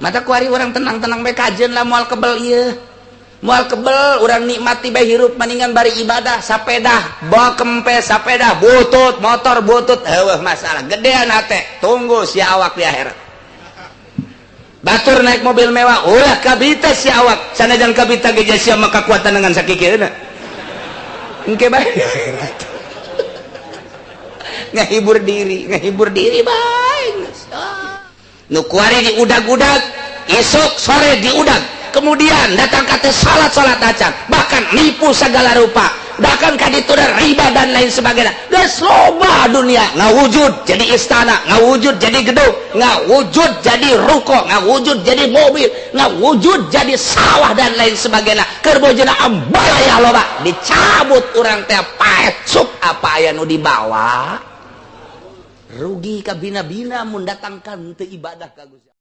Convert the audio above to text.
Mata kuari urang tenang-tenang bae, kajen lah, moal kebel ieu, moal kebel. Urang nikmati bae hirup, mendingan bari ibadah. Sapeda bawa kempes, sapeda butut, motor butut, heueuh masalah gedean hate, tunggu si awak di akhirat. Batur naik mobil mewah, ulah kabita si awak. Sanajan kabita ge, sia maka kekuatan dengan sakikieuna engke bae ngahibur diri, ngahibur diri bae. Nu kuari diudag-udag, esok sore diudag, kemudian datang kata salat, salat acan, bahkan nipu segala rupa, bahkan kaditu riba dan lain sebagainya. Geus loba dunia, ngawujud jadi istana, ngawujud jadi gedung, ngawujud jadi ruko, ngawujud jadi mobil, ngawujud jadi sawah dan lain sebagainya. Keur bojona ambalaya loba, dicabut urang teh paeh sup, apa aya nu dibawa? Rugi kabina-bina mun datangkan teu ibadah ka Gusti.